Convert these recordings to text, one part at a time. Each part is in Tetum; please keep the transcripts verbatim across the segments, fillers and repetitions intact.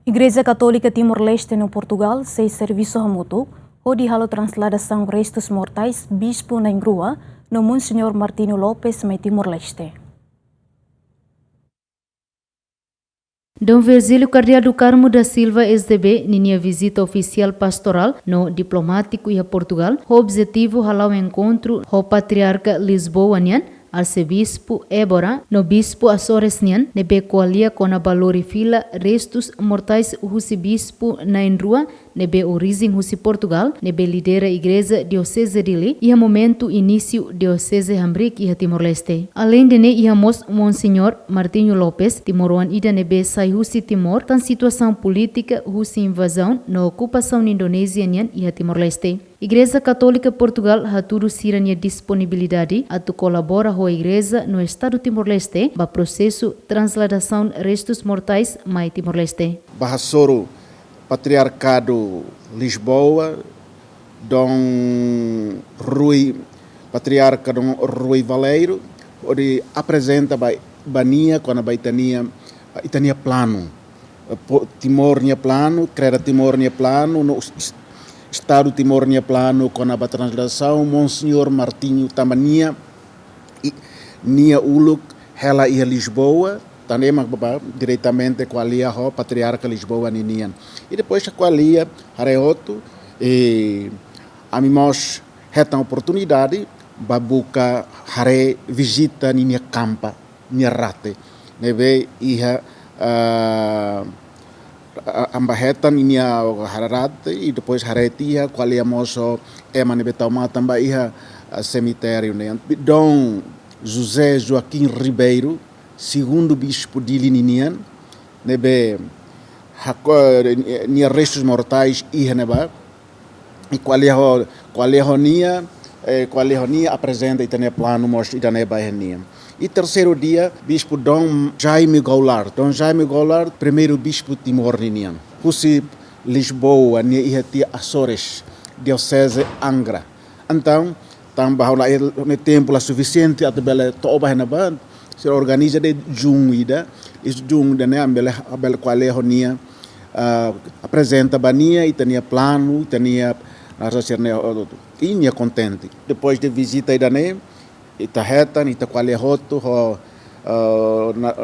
Igreja Katólika Timor-Leste no Portugal sei servisu hamutuk hodi halo trasladasaun restus mortais Bispu na'in-rua no Monseñór Martinho Lopes mai Timor-Leste. Dom Virgílio Kardeál do Carmo da Silva, S D B, ninia vizita ofisiál pastorál no diplomátiku iha Portugal, ho objetivu hala'o enkontru ho Patriarka Lisboa nian, Arsebispu Évora, no Bispu Açores nian, ne'ebé ko'alia kona-ba lori fila restus mortais husi Bispu na'in-rua, ne'ebé orijen husi Portugal, ne'ebé lidera Igreja Dioseze Dili iha momentu inísiu Dioseze hamriik iha Timor-Leste. Aleinde ne'e, iha mós Monseñór Martinho Lopes, timoroan ida ne'ebé sai husi Timor, tan situasaun polítika husi invazaun no okupasaun Indonézia nian iha Timor-Leste. Igreja Katólika Portugal hatudu sira-nia disponibilidade atu kolabora ho Igreja no Estadu Timor-Leste ba prosesu trasladasaun restus mortais mai Timor-Leste. Ba hasoru Patriarkadu Lisboa, Dom Rui, Patriarka Dom Rui Valeiro, hodi aprezenta ba, ba nia, kona-ba ita-nia, ita-nia planu. Po-, Timor nia planu, kreda Timor nia planu, no s-, s-, Estadu Timor nia planu, kona-ba trasladasaun, Monseñór Martinho tanba nia, i, nia uluk hela iha Lisboa, tan ne'e mak bá diretamente ko'alia ho Patriarka Lisboa ninian. I depois ko'alia, haree hotu, i ami mós hetan oportunidade ba buka haree, vizita ninia kampa, nia rate. Ne'ebé iha, ah, a-, ami bá hetan ninia rate, i depois haree tiha, ko'alia mós ho ema ne'ebé tau matan ba iha, ah, semitériu ne'e. Dom José Joaquim Ribeiro, segundu bispu Dili ninian, ne'ebé hako-, nia restus mortais iha ne'ebá, i ko'alia ho, ko'alia ho nia, eh, ko'alia ho nia, aprezenta ita-nia planu mós ida-ne'e ba iha nia. I terseiru dia, Bispu Dom Jaime Goulart. Dom Jaime Goulart, primeiru bispu Timor ninian. Husi Lisboa, nia iha tiha Açores, Dioseze Angra. Entaun, tanba ha'u la iha, ne'e tempu la sufisiente atu bele to'o ba iha ne'ebá, sira organiza de'it jun ida, i jun ida-ne'e ami bele, bele ko'alia ho nia, ah, aprezenta ba nia ita-nia planu, ita-nia, ah, sira-ne'e, oh, i nia kontente. Depois de vizita ida-ne'e, ita hetan, ita ko'alia hotu ho, ah, na,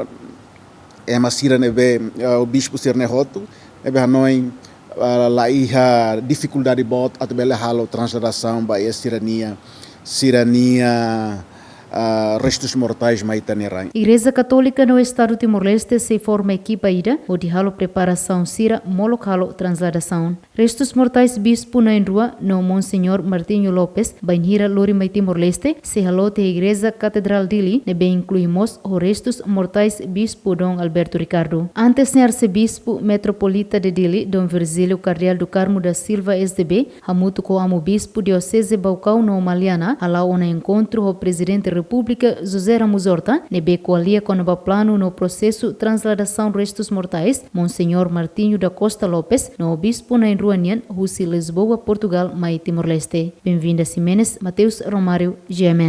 ema sira ne'ebé, ah, bispu sira-ne'e hotu, ne'ebé hanoin, ah, la iha difikuldade boot atu bele halo trasladasaun ba iha sira-nia, sira-nia, ah, restus mortais mai ita-nia rain. Igreja Katólika no Estadu Timor-Leste sei forma ekipa ida hodi halo preparasaun sira molok halo trasladasaun. Restus mortais Bispu na'in-rua no Monseñór Martinho Lopes, bainhira lori mai Timor-Leste, sei haloot iha Igreja Katedrál Dili, ne'ebé inklui mós ho restus mortais Bispu Dom Alberto Ricardo. Antes ne'e, Arsebispu Metropolita de Dili, Dom Virgílio Kardeál do Carmo da Silva, S D B, hamutuk ho Amu Bispu Dioseze Baucau no Maliana, hala'o ona enkontru ho Prezidente Repúblika José Ramos Horta, ne'ebé ko'alia kona-ba planu no prosesu trasladasaun restus mortais Monseñór Martinho da Costa Lopes no Bispu na'in-rua nian husi Lisboa, Portugal, mai Timor-Leste. Benvinda Ximenes, Mateus Romário, G M N.